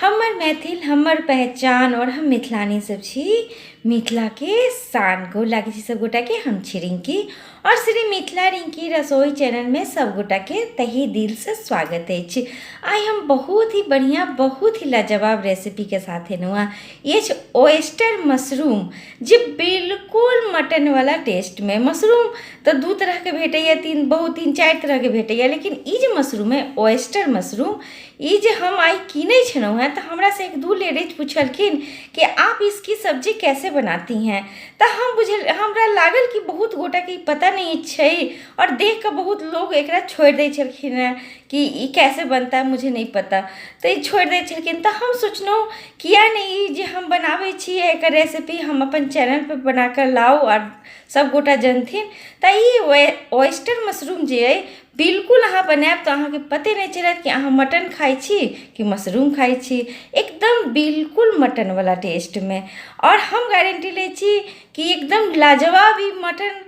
हमर मैथिल हमर पहचान और हम मिथिलानी सब छी मिथिलाके शान। गोर लागै छी सब गोटाके। हम छी रिंकी और श्री मिथिला रिंकी रसोई चैनलमे सब गोटाके तही दिलसँ स्वागत अछि। आइ हम बहुत ही बढ़िया बहुत ही लाजवाब रेसिपीके साथ एलहुँ हँ। ई अछि ओएस्टर मशरूम, जे बिल्कुल मटनवला टेस्टमे। मशरूम तऽ दू तरहके भेटैए, तीन बहुत तीन चारि तरहके भेटैए, लेकिन ई जे मशरूम अइ ओएस्टर मशरूम, ई जे हम आइ कीनै छलहुँ हेँ तऽ हमरासँ एक दू लेडीज पुछलखिन कि आप इसकी सब्जी कैसे बनाती हैं। तऽ हम बुझल हमरा लागल कि बहुत गोटाके ई पता नहि छै आओर देखिकऽ बहुत लोग एकरा छोड़ि दै छलखिन हेँ कि ई कैसे बनता है मुझे नहीं पता, तऽ ई छोड़ि दै छलखिन। तऽ हम सोचलहुँ किया नहि ई जे हम बनाबै छियै एकर रेसिपी हम अपन चैनलपर बनाकऽ लाउ आओर सभगोटा जनथिन। तऽ ई ओएस्टर मशरूम जे अइ बिल्कुल अहाँ बनायब तऽ अहाँके पते नहि चलत कि अहाँ मटन खाइ छी कि मशरूम खाइ छी, एकदम बिल्कुल मटनवला टेस्टमे। आओर हम गारंटी लै छी कि एकदम लाजवाब ई मटन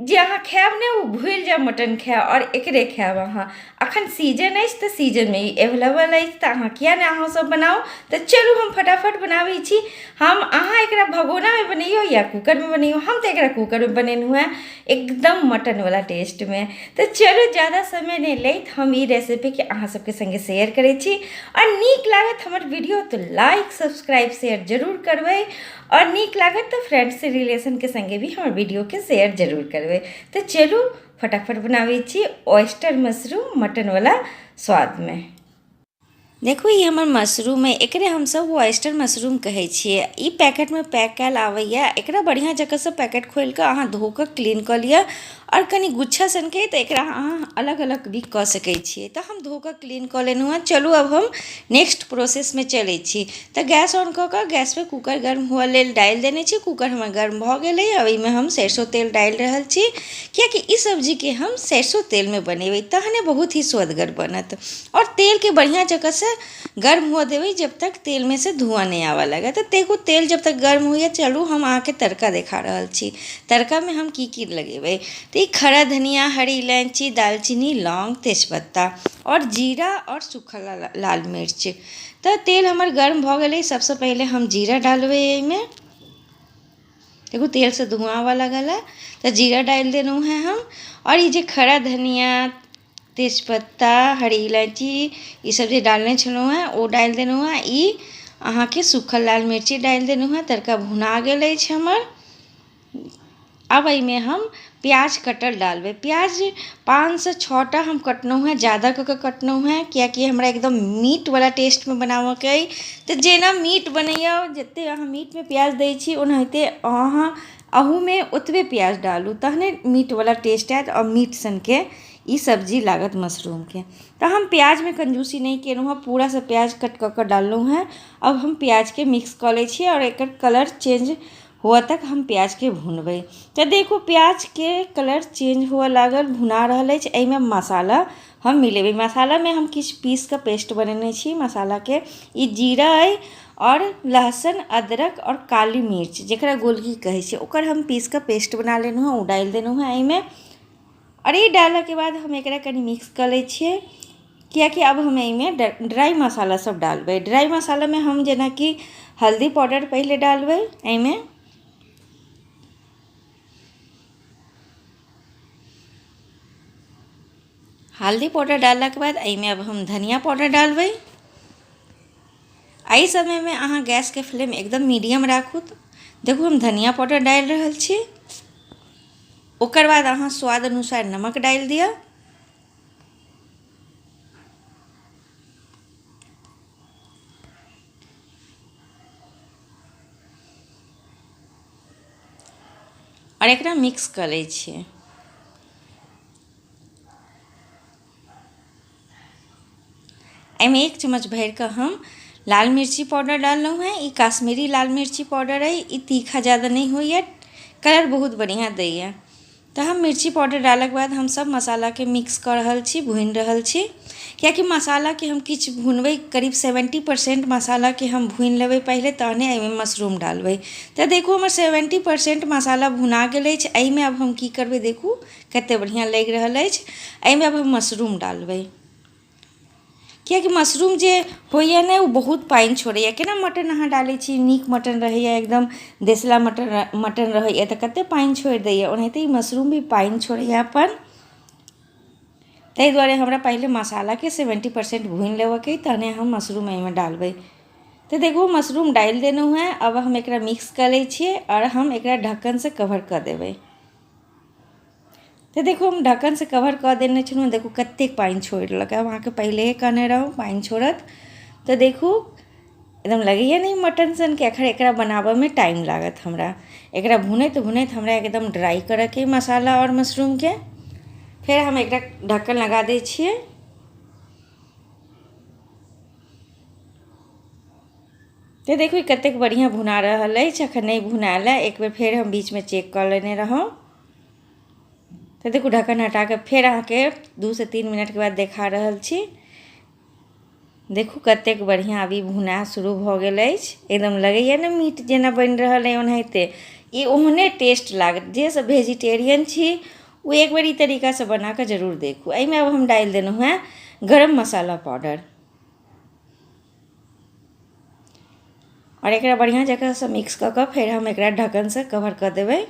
जे अहाँ खायब ने ओ भूलि जायब मटन खायब आओर एकरे खायब अहाँ। अखन सीजन अछि तऽ सीजनमे ई एवेलेबल अछि, तऽ अहाँ किया नहि अहाँसभ बनाउ। तऽ चलू हम फटाफट बनाबै छी। हम अहाँ एकरा भगोनामे बनैयौ या कूकरमे बनैयौ, हम तऽ एकरा कूकरमे बनेलहुँ हेँ एकदम मटनवला टेस्टमे। तऽ चलू ज़्यादा समय नहि लैत हम ई रेसिपीके अहाँ सबके सङ्गे शेयर करै छी। आओर नीक लागत हमर वीडियो तऽ लाइक सब्सक्राइब शेयर जरूर करबै, आओर नीक लागत तऽ फ्रेंड्स रिलेशनके सङ्गे भी हमर वीडियोके शेयर जरूर करबै। तऽ चलू फटाफट बनाबै छी ऑयस्टर मशरूम मटनवला स्वादमे। देखू ई हमर मशरूम अइ, एकरे हमसब ऑयस्टर मशरूम कहै छियै। ई पैकेटमे पैक कयल आबैए। एकरा बढ़िआँ जकाँसँ पैकेट खोलिकऽ अहाँ धो कऽ क्लीन कऽ लिअ, आओर कनि गुच्छा सनके अइ तऽ एकरा अहाँ अलग अलग भी कऽ सकै छियै। तऽ हम धो कऽ क्लीन कऽ लेलहुँ हँ। चलू आब हम नेक्स्ट प्रोसेसमे चलै छी। तऽ गैस ऑन कऽ कऽ गैसपर कूकर गर्म हुअ लेल डालि देने छी। कूकर हमर गर्म भऽ गेल अइ। आब एहिमे हम सरिसो तेल डालि रहल छी, कियाकि ई सब्जीके हम सरिसो तेलमे बनेबै तहने बहुत ही स्वदगर बनत। आओर तेलके बढ़िआँ जकाँसँ गर्म हुअ देबै जब तक तेलमे सँ धुआँ नहि आबऽ लागत। तऽ देखू तेल जब तक गर्म होइए, चलू हम अहाँके तड़का देखा रहल छी। तड़कामे हम की की लगेबै। तऽ ई खड़ा धनिया, हरी इलायची, दालचीनी, लौंग, तेजपत्ता आओर जीरा आओर सूखल लाल मिर्च। तऽ तेल हमर गर्म भऽ गेलै। सभसँ पहिले हम जीरा डालबै एहिमे। देखू तेलसँ धुआँ आबऽ लागल हँ, तऽ जीरा डालि देलहुँ हेँ हम। आओर ई जे खड़ा धनिया, तेजपत्ता, हरी इलायची ईसभ जे डालने छलहुँ हेँ ओ डालि देलहुँ हेँ। ई अहाँके सूखल लाल मिर्ची डालि देलहुँ हेँ। तड़का भुना गेल अछि हमर। आब एहिमे हम प्याज कटल डालबै। प्याज 5 सँ 6 टा हम कटलहुँ हेँ, ज्यादा कऽ कऽ कटलहुँ हेँ, कियाकि हमरा एकदम मीटवला टेस्टमे बनाबयके अइ। तऽ जेना मीट बनैए, जतेक अहाँ मीटमे प्याज दै छी ओनाहिते अहाँ अहूमे ओतबे प्याज डालू, तहने मीटवला टेस्ट आयत आओर मीट सनके ई सब्जी लागत मशरूमके। तऽ हम प्याजमे कंजूसी नहि केलहुँ हेँ, पूरासँ प्याज कट कऽ कऽ डाललहुँ हेँ। आब हम प्याजके मिक्स कऽ लै छी आओर एकर कलर चेंज हुअ तक हम प्याजके भुनबै। तऽ देखू प्याजके कलर चेंज हुअ लागल, भुना रहल अछि। एहिमे मसाला हम मिलेबै। मसालामे हम किछु पीस कऽ पेस्ट बनेने छी मसालाके। ई जीरा अइ आओर लहसुन, अदरक आओर काली मिर्च, जकरा गोलकी कहै छै, ओकर हम पीस कऽ पेस्ट बना लेलहुँ हेँ, ओ डालि देलहुँ हेँ एहिमे। आओर ई डालऽके बाद हम एकरा कनि मिक्स कऽ लै छियै, कियाकि आब हम एहिमे ड्राइ मसाला सब डालबै। ड्राइ मसालामे हम जेनाकि हल्दी पाउडर पहिले डालबै एहिमे। हल्दी पाउडर डाललाके बाद एहिमे आब हम धनिया पाउडर डालबै। एहि समयमे अहाँ गैसके फ्लेम एकदम मीडियम राखू। देखू हम धनिया पाउडर डालि रहल छी। ओकर बाद अहाँ स्वाद अनुसार नमक डालि दिअ। आओर एकरा मिक्स कऽ लै छियै। एहिमे एक चम्मच भरिकऽ हम लाल मिर्ची पाउडर डाललहुँ हेँ। ई काश्मीरी लाल मिर्ची पाउडर अइ, ई तीखा ज्यादा नहि होइए, कलर बहुत बढ़िआँ दैए। तऽ हम मिर्ची पाउडर डाललाके बाद हम सभ मसालाके मिक्स कऽ रहल छी, भूनि रहल छी, कियाकि मसालाके हम किछु भुनबै, करीब 70% मसालाके हम भूनि लेबै पहिले, तहने एहिमे मशरूम डालबै। तऽ देखू हमर 70% मसाला भुना गेल अछि। एहिमे आब हम की करबै, देखू कतेक बढ़िआँ लागि रहल अछि। एहिमे आब हम मशरूम डालबै, कियाकि मशरूम जे होइए ने ओ बहुत पानि छोड़ैए। केना मटन अहाँ डालै छी, नीक मटन रहैए, एकदम देसला मटन मटन रहैए तऽ कतेक पानि छोड़ि दैए, ओनाहिते ई मशरूम भी पानि छोड़ैए अपन। ताहि दुआरे हमरा पहिले मसालाके 70% भूनि लेबऽके अइ, तहने हम मशरूम एहिमे डालबै। तऽ देखू, मशरूम डालि देलहुँ हेँ। आब हम एकरा मिक्स कऽ लै छियै आओर हम एकरा ढक्कनसँ कवर कऽ देबै। तऽ देखू, हम ढक्कनसँ कवर कऽ देने छलहुँ। देखू, कतेक पानि छोड़ि लेलक। हम अहाँके पहिलेहे कहने रहौँ पानि छोड़त। तऽ देखू, एकदम लगैए ने मटन सनके। एखन एकरा बनाबऽमे टाइम लागत हमरा। एकरा भुनैत भुनैत हमरा एकदम ड्राइ करऽके अइ मसाला आओर मशरूमके। फेर हम एकरा ढक्कन लगा दै छियै। तऽ देखू, कतेक बढ़िआँ भुना रहल अछि। एखन नहि भुनायल अइ, एक बेर फेर हम बीचमे चेक कऽ लेने रहौँ। तऽ देखू, ढक्कन हटा कऽ फेर अहाँके 2 से 3 मिनटके बाद देखा रहल छी। देखू, कतेक बढ़िआँ अभी भुना शुरू भऽ गेल अछि। एकदम लगैए ने मीट जेना बनि रहल अइ, ओनाहिते ई ओहने टेस्ट लागत। जे सब वेजिटेरियन छी, ओ एक बेर ई तरीकासँ बना कऽ जरूर देखू। एहिमे आब हम डालि देलहुँ हेँ गरम मसाला पाउडर आओर एकरा बढ़िआँ जकाँसँ मिक्स कऽ कऽ फेर हम एकरा ढक्कनसँ कवर कऽ देबै।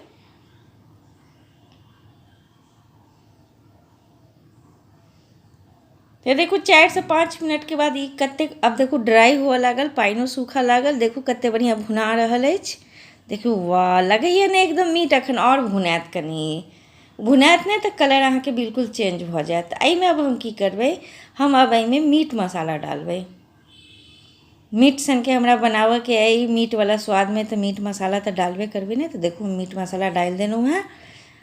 तऽ देखू, 4 से 5 मिनटके बाद ई कतेक आब देखू ड्राइ हुअ लागल, पानिओ सूखऽ लागल। देखू, कतेक बढ़िआँ भुना रहल अछि। देखू, वाह, लगैए ने एकदम मीट। एखन आओर भुनायत, कनि भुनायत नहि तऽ कलर अहाँके बिल्कुल चेंज भऽ जायत। एहिमे आब हम की करबै? हम आब एहिमे मीट मसाला डालबै। मीट सनके हमरा बनाबऽके अइ मीटवला स्वादमे, तऽ मीट मसाला तऽ डालबे करबै ने। तऽ देखू, मीट मसाला डालि देलहुँ हेँ।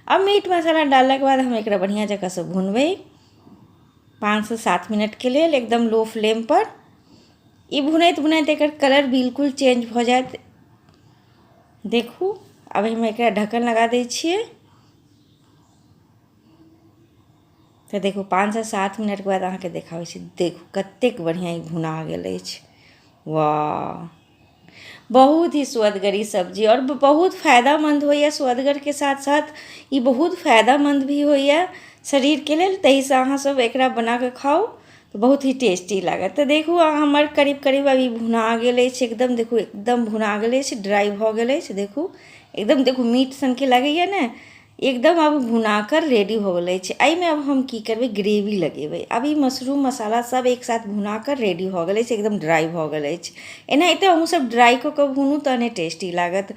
आब मीट मसाला डाललाके बाद हम एकरा बढ़िआँ जकाँसँ भुनबै 5 से 7 मिनटके लेल एकदम लो फ्लेमपर। ई भुनैत भुनैत एकर कलर बिल्कुल चेंज भऽ जायत। देखू, आब हम एकरा ढक्कन लगा दै छियै। तऽ देखू, 5 से 7 मिनटके बाद अहाँके देखाबै छी। देखू, कतेक बढ़िआँ ई भुना गेल अछि। वाह, बहुत ही स्वदगर ई सब्जी आओर बहुत फायदामन्द होइए। स्वदगरके साथ साथ ई बहुत फायदामन्द भी होइए शरीरके लेल। ताहिसँ अहाँसभ एकरा बना कऽ खाउ तऽ बहुत ही टेस्टी लागत। तऽ देखू, हमर करीब करीब अभी भुना गेल अछि एकदम। देखू, एकदम भुना गेल अछि, ड्राइ भऽ गेल अछि। देखू, एकदम देखू, मीट सनके लगैए ने एकदम। आब भुना कऽ रेडी भऽ गेल अछि। एहिमे आब हम की करबै? ग्रेवी लगेबै। आब ई मशरूम मसाला सब एक साथ भुना कऽ रेडी भऽ गेल अछि, एकदम ड्राइ भऽ गेल अछि। एनाहिते अहूँसभ ड्राइ कऽ कऽ भुनू तहने टेस्टी लागत।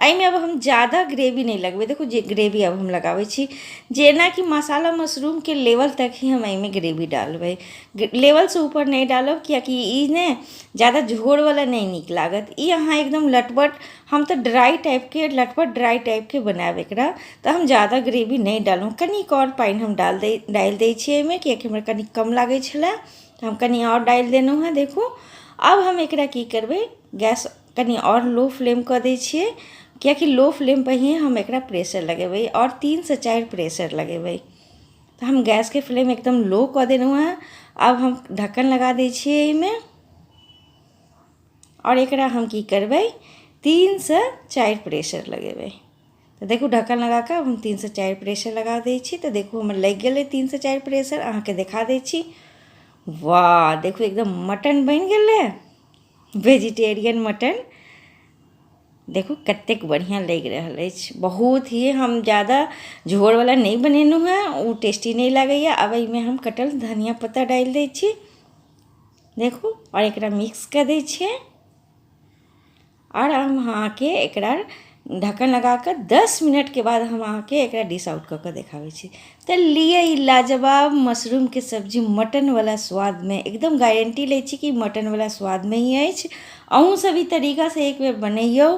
एहिमे आब हम ज्यादा ग्रेवी नहि लगबै। देखू, जे ग्रेवी आब हम लगाबै छी, जेनाकि मसाला मशरूमके लेवल तक ही हम एहिमे ग्रेवी डालबै, लेवलसँ ऊपर नहि डालब, कियाकि ई ने ज्यादा झोरवला नहि नीक लागत। ई अहाँ एकदम लटपट, हम तऽ ड्राइ टाइपके, लटपट ड्राइ टाइपके बनायब एकरा, तऽ हम ज्यादा ग्रेवी नहि डाललहुँ। कनिक आओर पानि हम डालि दै छियै एहिमे, कियाकि हमरा कनि कम लागै छलै तऽ हम कनि आओर डालि देलहुँ हेँ। देखू, आब हम एकरा की करबै? गैस कनि आओर लो फ्लेम कऽ दै छियै, कियाकि लो फ्लेमपर ही हम एकरा प्रेशर लगेबै आओर 3 से 4 प्रेशर लगेबै। तऽ हम गैसके फ्लेम एकदम लो कऽ देलहुँ हेँ। आब हम ढक्कन लगा दै छियै एहिमे आओर एकरा हम की करबै? 3 से 4 प्रेशर लगेबै। तऽ देखू, ढक्कन लगा कऽ हम 3 से 4 प्रेशर लगा दै छी। तऽ देखू, हमर लागि गेलै 3 से 4 प्रेशर। अहाँके देखा दै छी। वाह, देखू, एकदम मटन बनि गेलै, वेजिटेरियन मटन। देखू, कतेक बढ़िआँ लागि रहल अछि। बहुत ही हम ज्यादा झोरवला नहि बनेलहुँ हेँ, ओ टेस्टी नहि लागैए। आब एहिमे हम कटल धनिया पत्ता डालि दै छी। देखू, आओर एकरा मिक्स कऽ दै छियै आओर हम अहाँके एकरा ढक्कन लगा कऽ 10 मिनटके बाद हम अहाँके एकरा डिश आउट कऽ कऽ देखाबै छी। तऽ लिअ, ई लाजवाब मशरूमके सब्जी मटनवला स्वादमे। एकदम गारंटी लै छी कि मटनवला स्वादमे ही अछि। अहूँ सब ई तरीकासँ एक बेर बनैयौ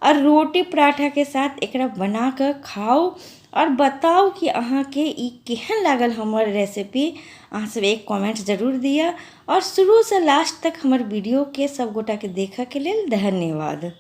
आओर रोटी पराठाके साथ एकरा बना कऽ खाउ आओर बताउ कि अहाँके ई केहन लागल हमर रेसिपी। अहाँसभ एक कमेंट जरूर दिअ आओर शुरूसँ लास्ट तक हमर वीडियोके सभगोटाके देखयके लेल धन्यवाद।